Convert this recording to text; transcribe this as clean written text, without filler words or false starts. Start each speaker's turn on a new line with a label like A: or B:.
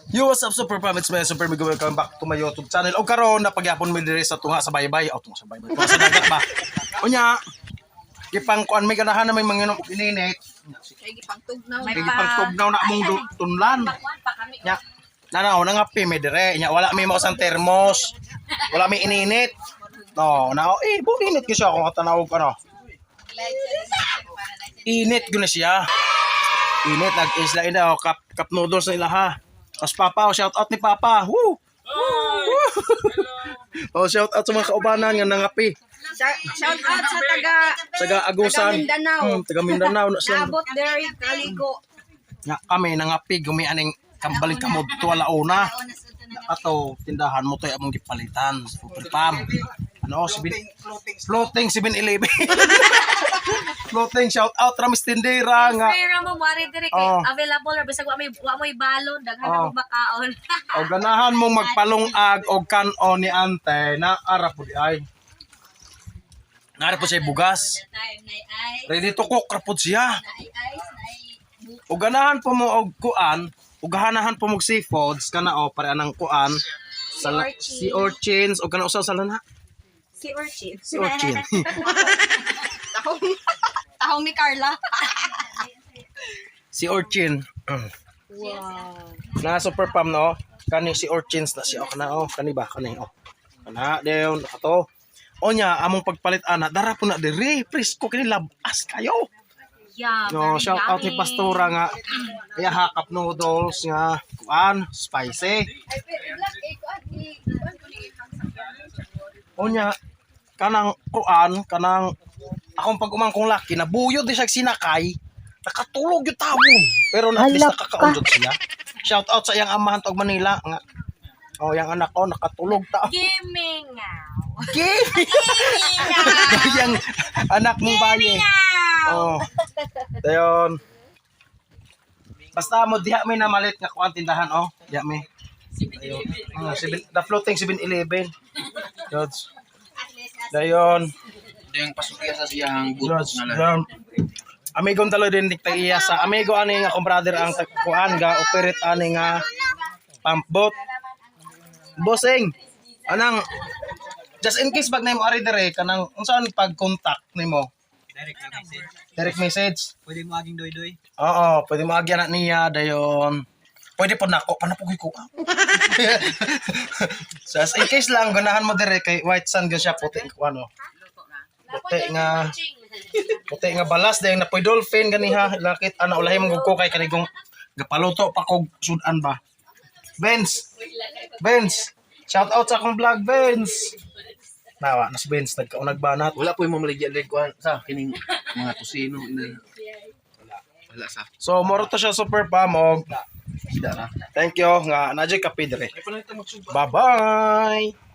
A: Yo, what's up, Super Pam? It's me, Super Migo. Welcome back to my YouTube channel. O karon napagyapon mi diri sa tunga sa baybay. O tunga sa baybay. Tunga sa dagat ba? Unya, gipang kuan may ganahan na may manginom og ininit.
B: Kay gipangtugnaw.
A: Kay gipangtugnaw na among tunlan. Nya, nanaw nangapi mi dire. Nya wala mi mao sang termos. Wala mi ininit. No, na eh bu init gyud siya kung katanaw ko ano. Init gyud na siya. Init nag-isla ina oh, cup cup noodles na ila ha. Tapos Papa, oh, shout out ni Papa. Woo! Woo! Oh, shout out sa mga kaubanan nga nangapi.
B: Shout out sa taga
A: Taga Agusan.
B: Taga Mindanao.
A: Taga Mindanao na sila.
B: Naabot there kaligo.
A: Nga kami nangapi gumi aning kambalin kamod to alauna. Ato tindahan mo to among gipalitan. Super Pam. Ano, floating 7-Eleven. Floating, shout out Ramis Tindera nga.
C: Pero mo mari diri kay available or bisag wa may balon daghan na makaon.
A: O ganahan mong magpalungag og kan-on ni ante na ara po di ay. Naara po siya bugas. Ready to cook ra po siya. O ganahan po mo og kuan, o ganahan po mo og seafoods kana o pare anang kuan sa sea urchins o kana usa sa lana.
B: Si Urchin.
A: Sea urchin.
B: Tahong tahong ni Carla.
A: Sea urchin.
B: Wow.
A: Na super pam no. Kani si urchins na siya o kana o kani ba kani o. Kana dayon ato. O nya among pagpalit ana dara po na dire presko kini labas kayo.
C: Yeah,
A: No,
C: very
A: shout out ni
C: yummy.
A: Pastora nga kaya hakap noodles nga kuan spicy.
B: Ay pero black eh kuan kuan ko ni.
A: Unya kanang kuan kanang akong pag-umang kong laki nabuyod di siya sinakay, nakatulog yung tawon pero na at least nakakaon jud siya. Shout out sa iyang amahan tog Manila nga oh yang anak ko nakatulog ta.
C: Gimingaw.
A: Kimi yang anak mong baye. Oh. Dayon. Basta mo diha may namalit nga kuan tindahan oh. Diha may. Dayon. Oh, the floating 7-Eleven. Jods. Dayon.
D: Yung pasukiya sa siyang buto
A: Jods.
D: nga lang.
A: Dayon. Amigong dalo din tag iya sa amigo ani nga akong brother ang kuan ga operate ani nga pump boat. Bossing. Anang just in case bag nimo ari dire kanang unsaan pag-contact nimo?
E: Direct na message.
A: Direct message.
E: Pwede mo aging doy-doy.
A: Oo, pwede mo agyan na niya dayon. Pwede po nako, panapugoy ko. So, as in case lang ganahan mo dire kay white sand gyud siya puti ko ano. Puti nga puti nga balas dayon napoy dolphin ganiha lakit ana ulahi mong ko kay kanigong gapaluto pa kog sudan ba. Benz. Benz. Shout out sa akong vlog, Benz. Nawa, nas Benz nagkaunag banat.
D: Wala po yung mamaligya diri kuan sa kining mga tusino ina. Wala. Wala sa.
A: So moro to siya super pamog.
D: Sida ra.
A: Thank you nga na kape dire. Bye-bye.